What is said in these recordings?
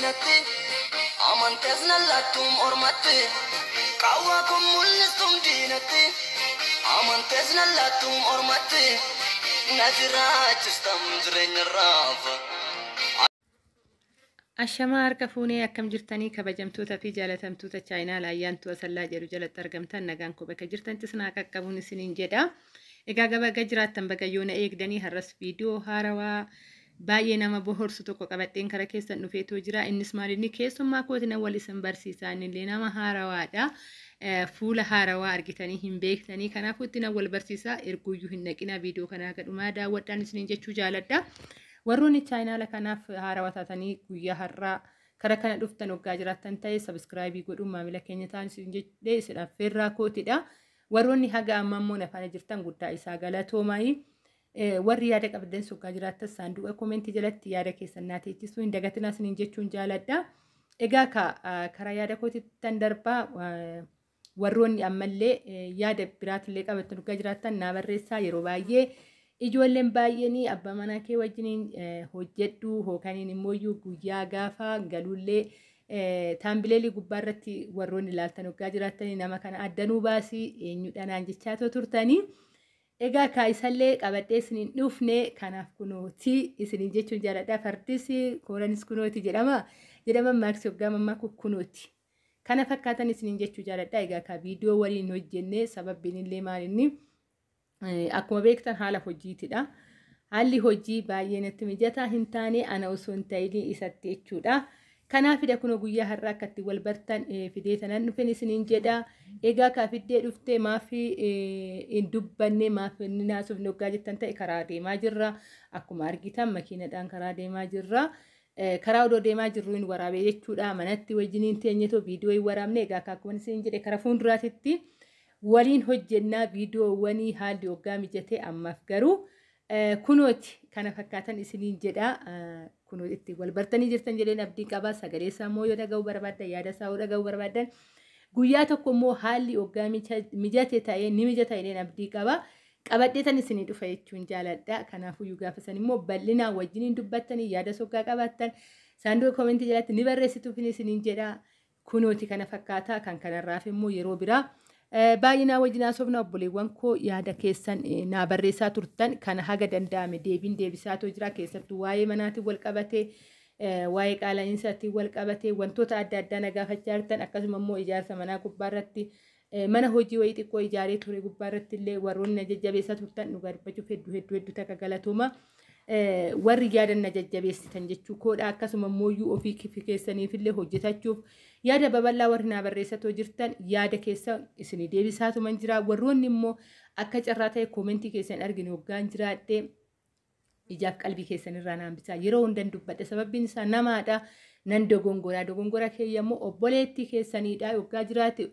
diinatti, amantees nallattuum ormatti, qaawwaa kun mul'istuum diinatti, amantees nallattuum ormatti, na jiraachistam jireenya raafa. Ashamaa, harka fuunee, akkam jirtanii? Kabajamtoota fi jaalatamtoota chaayinaa Ayyaantuu Asallaa jedhu jalatti argamtan, nagaan koo bakka jirtanitti isin haa qaqqabuun isiniin jedha. Egaa baga jiraattan, baga yoona eegdanii, har'as viidiyoo haarawaa baay'ee nama bohorsu tokko qabadheen kara keessan dhufeetoo jira. Innis maal inni keessummaa kootina wal isin barsiisaa, innillee nama haarawaadha. Fuula haarawaa argitanii hin beektanii, kanaafuu itti wal barsiisaa. Erguyyuu hin dhaqina, viidiyoo kanaa gadhumaa daawwadhaan isiniin jechuu jaaladha. Warroonni chaayinaala kanaaf haarawaa taatanii guyyaa har'aa kara kana dhuftan waggaa jiraattan ta'e, subscribe godhuun maamila keenya ta'an isin jedhee isin affeerraa kootidha. Warroonni haga amma immoo nafaana jirtan, guddaa isaa galatoomayi. Warri yaada qabdan soggaa jiraattan, saanduqa koomentii jalatti yaada keessan naa teechisuu hin dagatinaa isiniin jechuun jaaladha. Egaa karaa yaada kootittan darbaa, warroonni ammallee yaada biraatillee qabattan waggaa jiraattan naa barreessaa. Yeroo baay'ee ijoolleen baay'een abbaa manaa kee wajjiniin hojjedhu hookaniin immoo guyyaa gaafa galuullee thumbnail gubbaa irratti warroonni ilaaltan waggaa jiraattanii, nama kana addanuu baasii, eenyudha naan jechaa turtanii. Egaa kaa isallee qabadhee isiniin dhufne, kanaaf kunooti isiniin jechuun jaaladha. Fardis kooranis kunooti jedhama. Jedhama maaksii waggaa mammaa kunooti. Kana fakkaatan isiniin jechuu jaaladha. Egaa kaa viidiyoo waliin hojjenne, sababbiin illee maalinni akkuma beektan haala hojiitidha. Haalli hojii baay'ee natti mijataa hin taane, ana osoo hin ta'in isatti jechuudha. Kanaafidha kunoo guyyaa har'aa akka itti wal bartan fidee tanan dhufen isiniin jedha. Egaa kaa fiddee dhuftee maaf hin dubbanne, maaf inni naasofne waggaa jettan ta'e, karaa deemaa jirra. Akkuma argitan makiinadhaan karaa deemaa jirra. Karaa odoo deemaa jirru hin waraabee jechuudha. Manatti wajjiniin teenyetoo viidiyoo hin waraabne. Egaa akkuma isiniin jedhe, karaa fuulduraatitti waliin hojjennaa viidiyoowwanii haalli waggaa mijatee. Ammaaf garuu kunooti kana fakkaatan isiniin jedha. Kunoo itti wal bartanii jirtan jedheen abdii qaba. Sagalee isaa immoo yoo dhaga'uu barbaaddan, yaada isaa yoo dhaga'uu barbaaddan, guyyaa tokko immoo haalli waggaa mijate ta'ee ni mijata jedheen abdii qaba. Qabadhee tan isinii dhufa jechuun jaaladha. Kanaafuu gaafa san immoo bal'inaan wajjiniin dubbattanii, yaada soggaa qabaattan saanduqa koomentii jalatti ni barreessituuf isiniin jedha. Kunooti kana fakkaataa, kan kanarraaf immoo yeroo biraa baay'inaa wajjin haasofna. Obboleewwan koo, yaada keessan naa barreessaa turtan kana haga danda'ame deebiin deebisaatoo jira. Keessattuu waa'ee manaatiin wal qabatee, waa'ee qaala'insaatiin wal qabatee wantoota adda addaa na gaafachaa jirtan. Akkasuma immoo ijaarsa manaa gubbaarratti, mana hojii wayii xiqqoo ijaaree ture gubbaarratti illee warroonni na jajjabeessaa turtan, dhugaa dubbachuuf hedduu hedduu hedduu takka galatooma. Warri yaadan na jajjabeessitan jechuu koodha. Akkasuma immoo ofii keessaniif illee hojjetachuuf yaada babal'aa warri naa barreessatoo jirtan, yaada keessa isinii deebisaatuman jira. Warroonni immoo akka carraa ta'e koomentii keessan arginu hoggaan jiraadhe, ijaaf qalbii keessan irraa naan bisaa. Yeroo hundan dubbadhe, sababbiin isaa namaadha, nan dogongoraa, dogongora keeyya immoo obboleettii keessaniidha. Hoggaa jiraate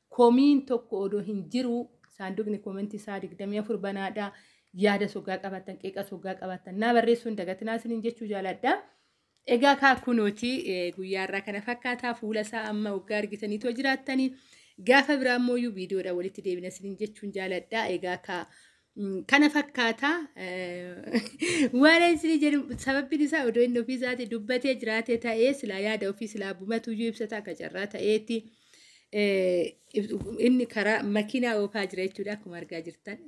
komiin tokko odoo hin jiru, saanduqni koomentii isaa 24 banaadha. Yaada soggaa qabaattan, qeeqa soggaa qabaattan naa barreessuun dagatinaa isiniin jechuu jaaladha. Egaa kaa kunooti guyyaa irraa kana fakkaataa, fuula isaa amma waggaa argitaniitoo jiraattanii, gaafa biraa immoo viidiyoodhaan walitti deebina isiniin jechuun jaaladha. Egaa kaa kana fakkaataa waan isin jedhu, sababbiin isaa odoo inni ofii isaatii dubbatee jiraate ta'ee, silaa yaada ofii silaa bumatuyyuu ibsata. Akka carraa ta'eeti inni karaa makiinaa oofaa jira jechuudha. Akkuma argaa jirtan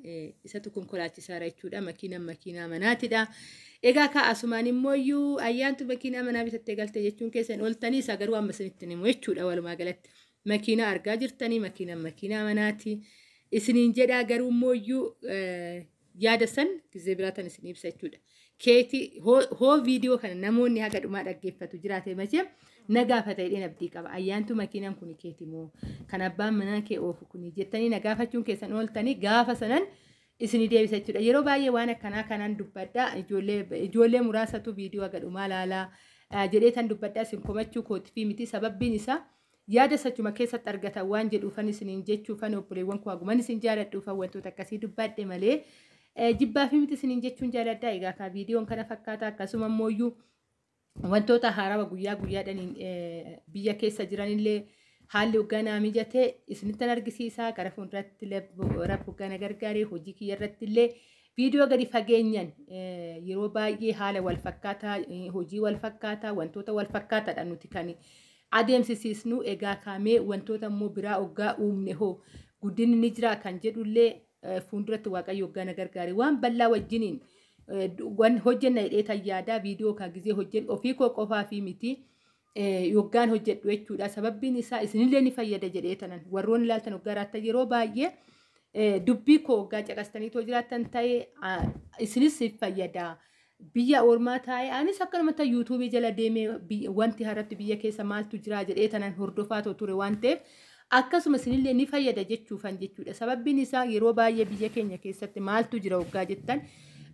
isatu konkolaachisaara jechuudha. Makiinaan makiinaa manaatidha. Egaa kaa asumaan immoo iyyuu ayyaantu makiinaa manaa bitattee galte jechuun keessan ooltanii, isa garuu amma isinitti himu jechuudha. Walumaa galatti makiinaa argaa jirtanii, makiinaan makiinaa manaati isiniin jedhaa. Garuu immoo iyyuu yaada san gizee biraatan isin ibsa jechuudha. Keetii hoo viidiyoo kana namoonni haga dhumaa dhaggeeffatu jiraate machee na gaafata jedheen abdii qaba. Ayyaantu, makiinaan kun keeti moo kan abbaan manaa kee oofu kuni jettanii na gaafachuun keessan ooltanii, gaafa sanan isinii deebisa jechuudha. Yeroo baay'ee waan akkanaa kanaan dubbadha. Ijoollee muraasatu viidiyoo haga dhumaa laalaa jedhee tan dubbadha. Isin komachuu kootii miti, sababbiin isaa yaada sachuma keessatti argatan waan jedhuufan isiniin jechuufan, obboleewwan koo haguman isin jaaladhuufan wantoota akkasii dubbadhe malee jibbaa fi miti isiniin jechuun jaaladha. Egaa kaa viidiyoon kana fakkaata. Akkasuma immoo wantoota haarawaa guyyaa guyyaadhaan biyya keessa jiranillee haalli hogganaa mijatee isinittan argisiisa. Gara fuulduratti rabbi hoggana gargaaree hojii kiyya irratti illee Viidiyoo gadi fageenyan yeroo baay'ee haala wal fakkaataa, hojii wal fakkaataa, wantoota wal fakkaataadha nuti kan adeemsisiisnu. Egaa kaamee wantoota immoo biraa hoggaa uumne hoo guddinni ni jira kan jedhullee fuulduratti Waaqayyo hoggaa na gargaare waan bal'aa wajjiniin hojjenna jedhee tan yaadaa. Viidiyoo kan gizee hojjennu ofii koo qofaa fi miti yoggaan hojjedhu jechuudha. Sababbiin isaa isinillee ni fayyada jedhee tanan warroonni ilaaltan hoggaa raattan yeroo baay'ee dubbii koo hoggaa caqastanii too jiraattan ta'ee isinis fayyada. Biyya ormaa taa'ee anis akkanumatti yuutuubii jala deemee wanti har'atti biyya keessa maaltu jira jedhee tanan hordofaa ture waan ta'eef akkasuma isinillee ni fayyada jechuufan jechuudha. Sababbiin isaa yeroo baay'ee biyya keenya keessatti maaltu jira hoggaa jettan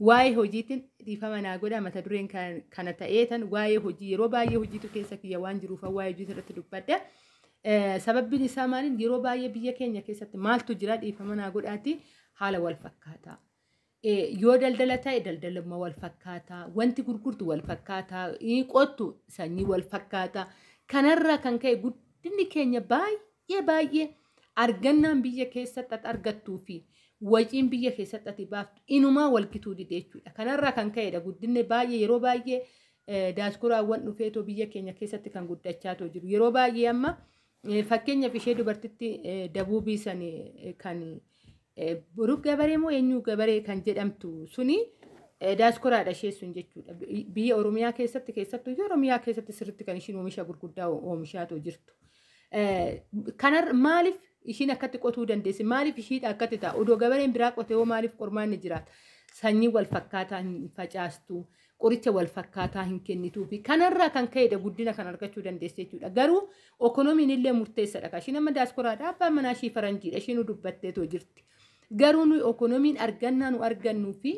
waa'ee hojiitiin dhiifama naa godha, mata dureen kana ta'ee tan waa'ee hojii yeroo baay'ee hojiitu keessa kiyya waan jiruuf waa'ee hojii irratti dubbadha. Sababbiin isaa maaliin yeroo baay'ee biyya keenya keessatti maaltu jira dhiifama naa godhaati haala wal fakkaataa. Yoo daldala ta'e daldaluma wal fakkaataa, wanti gurgurtu wal fakkaataa, qottu sanyii wal fakkaataa. Kanarraa kan ka'e guddinni keenya baay'ee baay'ee argannaan biyya keessatti ati argattuu fi waciin biyya keessatti ati baaftu inumaa walgituu dide jechuudha. Kanarraa kan ka'edha guddinni baay'ee yeroo baay'ee daasporaawwan dhufeetoo biyya keenya keessatti kan guddachaa jiru. Yeroo baay'ee amma fakkeenyaaf ishee dubartitti dabuubii san kan Buruk Gabaree moo eenyu Gabaree kan jedhamtu suni daasporaadha ishee sun jechuudha. Biyya Oromiyaa keessatti, keessattuu Oromiyaa keessatti sirriitti kan ishiin oomisha gurguddaa oomishaatoo jirtu. Kanar maaliif ishiin akkatti qotuu dandeessi? Maaliif ishiidha akkatti ta'a? Odoo gabareen biraa qotee hoo maaliif qormaanni jiraata? Sanyii wal fakkaataa hin facaastu, qoricha wal fakkaataa hin kennituufi kanarraa kan ka'edha guddina kan argachuu dandeessi jechuudha. Garuu okonomiin illee murteessadha. Ishiin amma daasporaadha, abbaan manaa ishii faranjiidha, ishiin dubbatteetoo jirti. Garuu nuyi okonomiin argannaa nu argannuu fi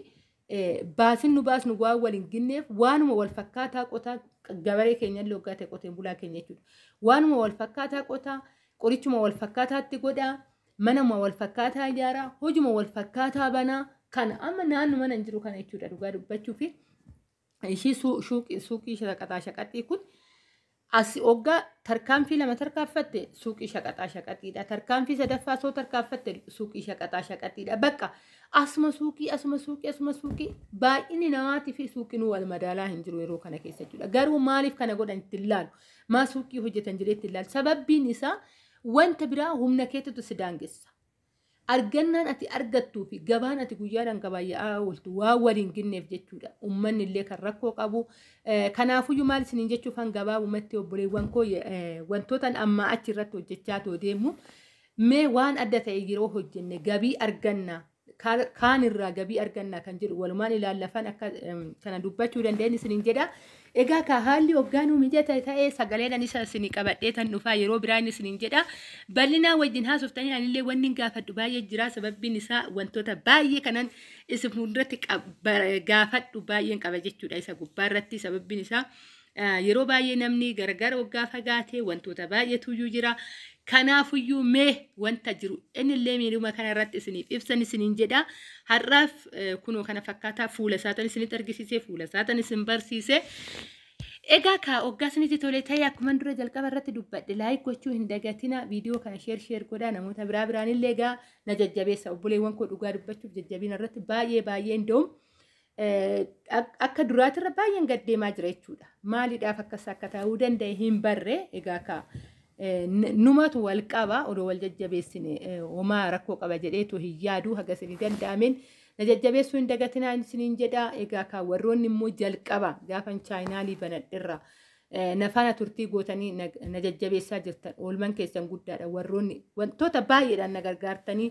baasin nu baasnu waan wal hin ginneef waanuma wal fakkaataa qotaa gabaree keenya illee hoggaa ta'e qoteen bulaa keenya jechuudha. Waanuma wal fakkaataa qotaa, qorichuma wal fakkaataatti godhaa, manuma wal fakkaataa ijaaraa, hojuma wal fakkaataa banaa kana amma naannoo mana hin jiru kana jechuudha dhugaa dubbachuu fi ishii suuqii shaqaxaa shaqaxii kun as hoggaa tarkaanfii lama tarkaanfatte suuqii shaqaxaa shaqaxiidha. Tarkaanfii sadaffaa soo tarkaanfatte suuqii shaqaxaa shaqaxiidha. Bakka asuma suuqii asuma suuqii asuma suuqii baay'inni namaatii fi suuqiin wal madaalaa hin jiru yeroo kana keessa jechuudha. Garuu maaliif kana godhan itti ilaalu? Maa suuqii hojjetan jedhee itti ilaalu? Sababbiin isaa wanta biraa humna keetitu si daangessa. Argannaan ati argattuu fi gabaan ati guyyaadhaan gabaayyaa ooltu waan waliin ginneef jechuudha. Uummanni illee kan rakkoo qabu. Kanaafuyyuu maal isiniin jechuufan gabaabumatti obboleewwan koo wantoota ammaa achi irratti hojjechaa too deemu mee waan adda ta'e yeroo hojjenne gabii arganna kaan irraa gabii arganna kan jedhu walumaan ilaallafan akka kana dubbachuu danda'an isiniin jedha. Egaa ka haalli hoggaanuu mijata ta'ee sagaleen anis isinii qabadhee tan dhufaa yeroo biraan isiniin jedha. Bal'inaa wajjin haasoftanii anillee wanni hin gaafadhu baay'ee jira. Sababbiin isaa wantoota baay'ee kanan isin fuulduratti gaafadhu baay'een qaba jechuudha isa gubbaarratti. Sababbiin isaa yeroo baay'ee namni gargar waggaa fagaatee wantoota baay'eetu jira. Kanaafuyyuu mee wanta jiru innillee miidhuma kanarratti isiniif ibsan isiniin jedha. Har'aaf kunoo kana fakkaataa fuula isaatan isinitti argisiise, fuula isaatan isin barsiise. Egaa kaa hoggaa isinitti tole ta'e akkuma dura jalqaba irratti dubbadhe like gochuu hin dagatina. Viidiyoo kana share share godhaa namoota biraa biraanillee egaa na jajjabeessa. Obboleewwan koo dhugaa dubbachuuf jajjabina irratti baay'ee baay'ee hin akka duraatirra baay'een gaddeemaa jira jechuudha. Maaliidhaaf akkas akka ta'uu danda'e hin barre. Egaa kaa numatu wal qaba odoo wal jajjabeessine homaa rakkoo qaba jedheetu hin yaadu haga isinii danda'ameen na jajjabeessuu hin dagatinaa isiniin jedha. Egaa kaa warroonni immoo jalqaba gaafan chaayinaalii banadhirra nafaana turtii gootanii na jajjabeessaa jirtan oolman keessan guddaadha. Warroonni wantoota baay'eedhaan na gargaartanii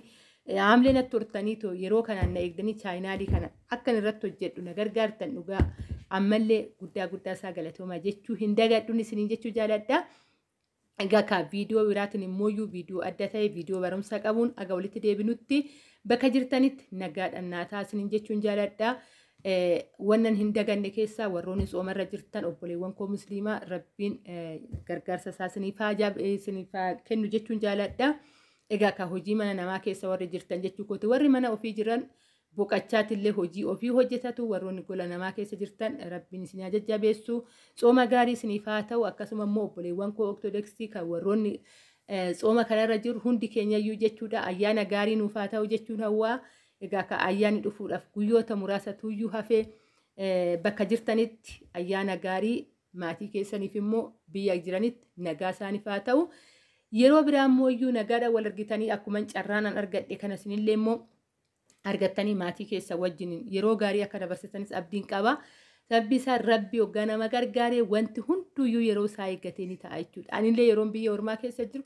haamlee natti turtanii yeroo kanaan na eegdanii chaayinaalii kana akkan irratti hojjedhu na gargaartan dhugaa ammallee guddaa guddaa isaa galatoomaa jechuu hin dagadhuun isiniin jechuu jaaladha. Egaa kaa viidiyoo biraatiin immoo viidiyoo adda ta'e viidiyoo barumsa qabuun aga walitti deebinutti bakka jirtanitti nagaadhaan naa ta'a isiniin jechuun jaaladha. Wannan hin daganne keessaa warroonni tsoomarra jirtan obboleewwan koo musliimaa rabbiin gargaarsa isaa isiniif haa kennu jechuun jaaladha. Egaa kaa hojii mana namaa keessa warri jirtan jechuu kooti warri mana ofii jiran boqachaatillee hojii ofii hojjetatu warroonni gola namaa keessa jirtan rabbiin isin haa jajjabeessu. Tsooma gaarii isiniif haa ta'u. Akkasuma immoo obboleewwan koo ortodoksii kan warroonni tsooma kanarra jiru hundi keenyayyuu jechuudha ayyaana gaarii nuuf haa ta'u jechuun hawwaa. Egaa ka ayyaanni dhufuudhaaf guyyoota muraasa tuyyuu hafee, bakka jirtanitti ayyaana gaarii, maatii keessaniif immoo biyya jiranitti nagaa isaaniif haa ta'u. Yeroo biraa immoo iyyuu nagaadhaan wal argitanii, akkuma carraanaan argadhe kana isinillee immoo argattanii maatii keessa wajjin yeroo gaarii akka dabarsitanis abdiin qaba. Sababbi isaa Rabbi hoggaa nama gargaaree wanti hunduyyuu yeroo isaa eeggatee ni ta'a jechuudha. Anillee yeroon biyya ormaa keessa jiru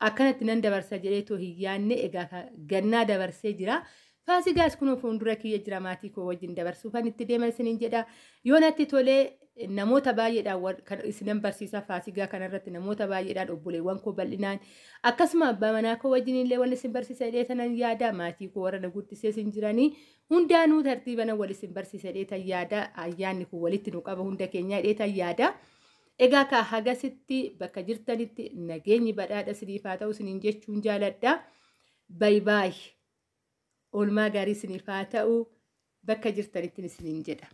akkanatti nan dabarsa jedhee too hin yaadne, egaa gannaa dabarsee jira. Faasigaas kunoo fuuldura kiyya jira, maatii koo wajjin dabarsuufan itti deema isiniin jedha. Yoo natti tolee namoota baay'eedhaan kan isinan barsiisa. Faasigaa kanarratti namoota baay'eedhaan, obboleewwan koo bal'inaan, akkasuma abbaa manaa koo wajjin illee wal isin barsiisa jedhee tanan yaada. Maatii koo warra na guddisee isin jiranii hundaanuu tartiibana wal isin barsiisa jedhee tan yaada. Ayyaanni kun walitti nu qaba hunda keenya jedhee tan yaada. Egaa ka hagasitti bakka jirtanitti nageenyi badhaadha isiniif haa ta'u isiniin jechuun jaaladha. Bye bye. Oolmaa gaarii isiniif haa ta'u bakka jirtanitti isiniin jedha.